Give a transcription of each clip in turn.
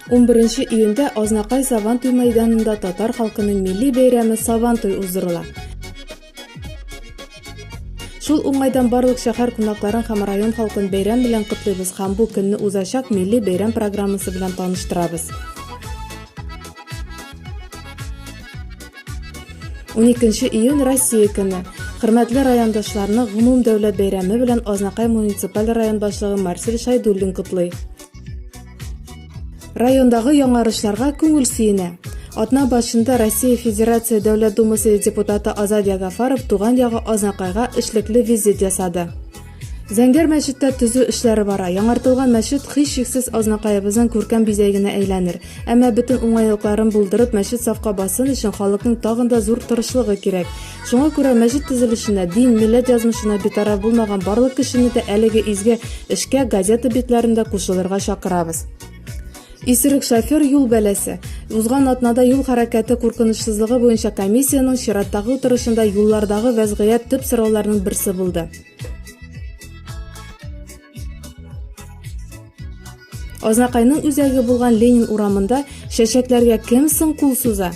11 июньдә Азнакай Сабантуй мәйданында татар халкының милли бәйрәме Сабантуй уздырыла. Шул уңайдан барлык шәһәр кунакларын һәм район халкын бәйрәм белән котлыйбыз һәм бу көнне узачак милли бәйрәм программасы белән таныштырабыз. 12 июнь Россия көне. Хөрмәтле райондашларны гомум дәүләт бәйрәме белән Азнакай муниципаль район башлыгы Марсель Шайдуллин котлый. Райондагы яңарышларга күңел сөенә. Атна башында Россия Федерация Дәүләт Думасы депутаты Азат Ягафаров туган ягы Азнакайга эшлекле визит ясады. Зәңгәр мәчеттә төзү эшләре бара. Яңартылган мәчет һичшиксез Азнакаебызның күркәм бизәгенә әйләнер. Әмма бөтен уңайлыкларын булдырып, мәчет сафка бассын өчен халыкның тагын да зур тырышлыгы кирәк. Шуңа күрә мәчет төзелешенә, дин, милләт язмышына битараф булмаган барлык кешене дә әлеге изге эшкә газета битләрендә кушылырга чакырабыз. Исерек шофер юл бәласе. Узган атнада юл хәрәкәте куркынычсызлыгы буенча комиссиянең чираттагы утырышында юллардагы вәзгыять төп сорауларның берсе булды. Азнакайның үзәге булган Ленин урамында чәчәкләргә кем соң кул суза?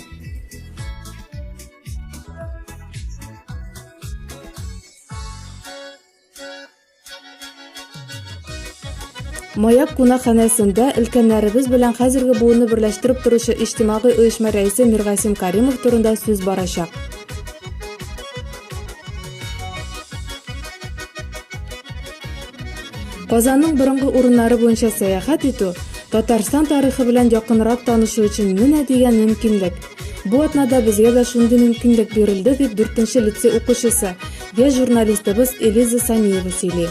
Маяк кунакханәсендә өлкәннәребез белән хәзерге буынны берләштереп торучы иҗтимагый оешма рәисе Миргасим Каримов турында сүз барачак. Казанның борынгы урыннары буенча сәяхәт итү Татарстан тарихы белән якынрак танышу өчен менә дигән мөмкинлек. Бу атнада безгә дә шундый мөмкинлек бирелде, дип 4 лицей укучысы, яшь журналистыбыз Элиза Самиева сөйли.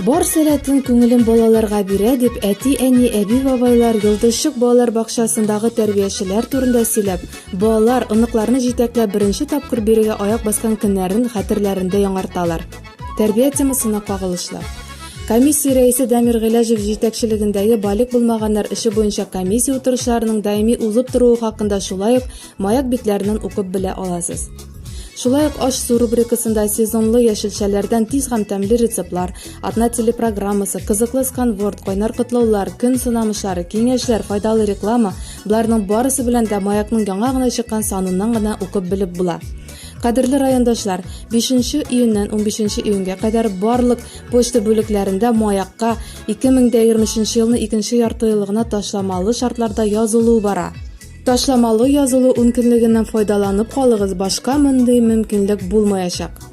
Бар сәләтен күңелен балаларга бирә, дип әти-әни, әби-бабайлар Йолдызчык балалар бакчасындагы тәрбиячеләр турында сөйләп, балалар, оныкларны җитәкләп беренче тапкыр бирегә аяк баскан көннәрен хәтерләрендә яңарталар. Тәрбия темасына кагылышлы. Комиссия рәисе Дамир Гыйләҗев җитәкчелегендәге балигъ булмаганнар эше буенча комиссия утырышларының даими узып торуы хакында шулай ук Маяк битләреннән укып белә аласыз. Шулай ук аш-су рубрикасында сезонлы яшелчәләрдән тиз һәм тәмле рецептлар, атна телепрограммасы, кызыклы сканворд, кайнар котлаулар, көн сынамышлары, киңәшләр, файдалы реклама, боларның барысы белән дә Маякның яңа гына чыккан саныннан гына укып белеп була. Кадерле райондашлар, 5 июньнән 15 июньгә кадәр барлык почта бүлекләрендә Маякка 2023 елны икенче яртыеллыгына ташламалы шартларда язылу бара. Ташламалы язылу ункөнлегеннән файдаланып калыгыз, башка мондый мөмкинлек булмаячак.